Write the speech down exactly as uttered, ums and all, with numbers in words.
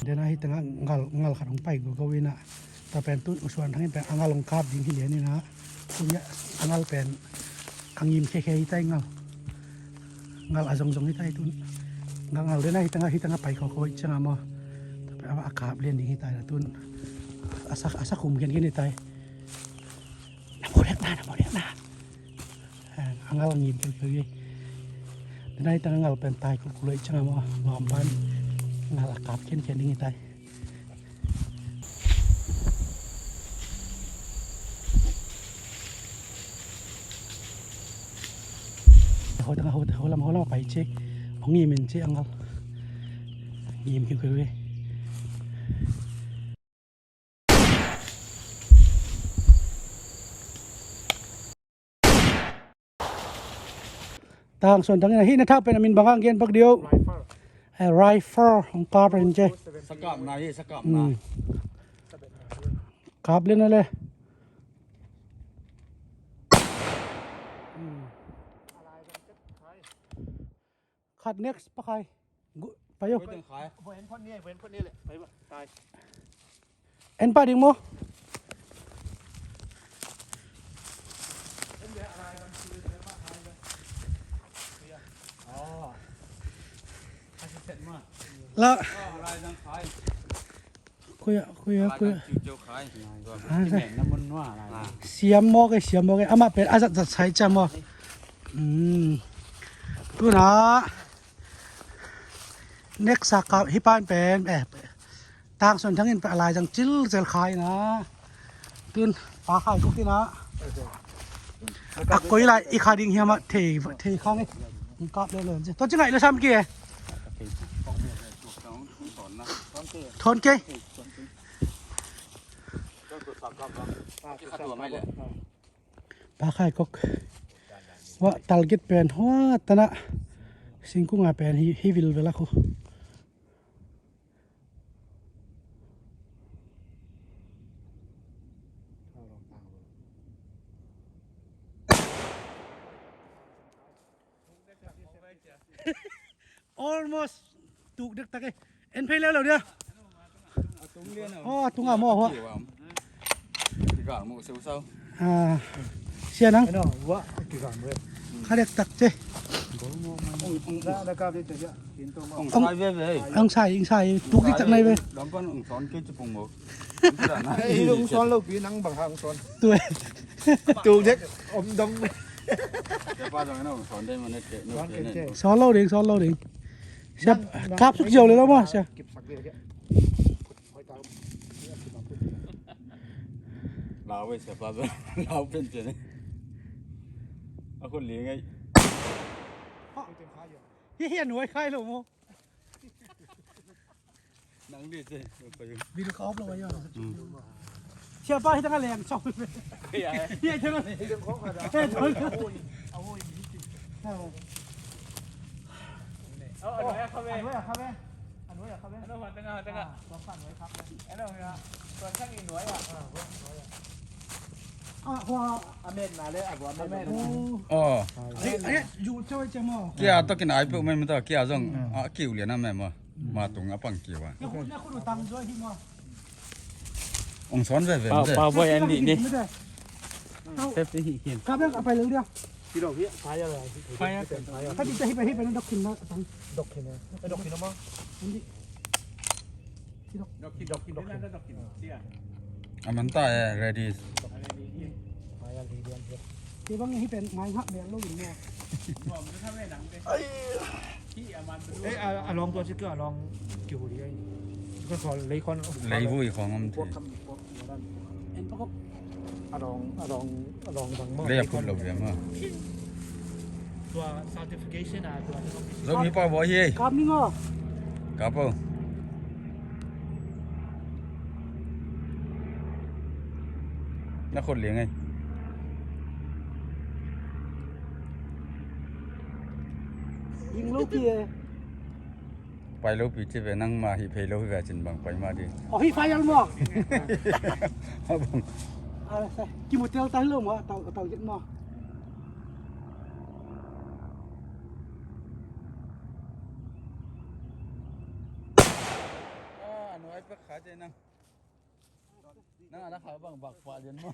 Dena hi tanga ngal, ngal khat hong pai gogo ina. Ta pen tun U Suan Thang in pen a ngal hong kap ding hi lian ina. Tun ya a ngal pen a ngim khekhe hi tai ngal. Ngal a zongzong hi tai tun. Ngal ngal dena hi tanga hi tanga pai khokho hi cianga maw. Ta pen a kap lian ding hi tai na tun. A sa, a sa khum khenkhen hi tai. Na mo dek na, na mo dek na. A ngal a ngim keu keu hi. Denai tang a ngal pen tai kul kul hi cianga maw. Nuam pan ngal a kap khenkhen ding hi tai. Ho tang ho, ho lam ho lam pai ci. Hong ngim in ci a ngal. Ngim keu keu hi. Tang Suan Thang ina hi na thak pen a min bang hang gen pak dio. Rifle. Eh, rifle hong kap ren ce. Sakap na hi, sakap na. Hmm. Kap le na le. Hmm. Khat next pa khai. Gu-, pai yo. Pai teng khai. Vo en phot ni, vo en phot ni le. Pai ba. Tai. En pa ding mo. Oh. Khai set ma. La. Oh, lai dang khai. Kuya, kuya, kuya. Siam mawk e, siam mawk e. Amah pen a zat zat sai ciam maw. Tuna next a kap hi pan pen, eh, Tang Suan Thang in pen a lai zang cil zel khai na. Tun pa khai kuk ina. A koi lai i kha ding hiam a thei, thei khang e. Kap le le. Tua ci ngai le sam ki e. Thon kei. Pa khai kok. Wa target pen hua tana. Singkunga pen hi, hi vil vela khu. Almost tuk dek tak e. En phei leu lo dia. Oh, tunga mo hua. Ah, sia nang. Kha dek tak ce. Ong sai, ong sai. Tuk dek tak nai ve. Ei, ong suan lo pi nang bang hang suan. Tuk dek om dong. Suan lo ding, suan lo ding. Sia, kap suk ziau le lo ma, sia. Lau e, sia pa. Lau pen pen. A khun ling ei. Hi hi a nuai khai lo mo. Nang di ce. Video ka off lo ayo. Sia pa hi tang a leng song. Hi tang a leng. Hi tang a leng. Oh, a nuai a kha ve. A nuai a kha ve. A nuai a kha ve. A nuai a kha ve. A nuai a kha ve. Ah, tua kha a nuai a kha ve. A nuai a. Tua kha i nuai a. Ah, hua. A men na le, a hua men na. Oh. Ai, ai, yu choi che mo. Kia to kin ai pe mai mata kia zong. A kiu lian a me mo. Ma tung a pang kiu a. Na khu, na khu tang zoi hi mo. Ong son ve ve. Pa, pa boy an di ni. Safety hi hin. Ka bel a pai lo dia. Hi lo hi, fire lo. Fire. Ka di ta hi pai hi pai na dok khin na tang. Dok khin na. Dok khin na mo. An di. Hi dok. Dok khin, dok khin, dok khin. A man ta e, ready. Fire hi dian hi. Kei bang hi pen ngai ngap bel lo in mo. Ai. Eh, a, a long tua ci ka, a long kiu li ai. Ko ko lei kon. Lei vui khong om the. A long, a long, a long bang mo. Lei a put lo ve mo. Tua certification a tua. Zo mi pa bo hi. Kam ni ngo. Ka po. Na khut liang ai. Ing lo pi e. Pai lo pi ci ve nangmah hih phei lo hi ve cin bang pai mah di. Oh, hih fire maw? A bang. A, sa, kimu tel ta hi lo maw, tau, tau zet maw? Bek kha ce nang. Nang a na kha bang bak pah lian maw?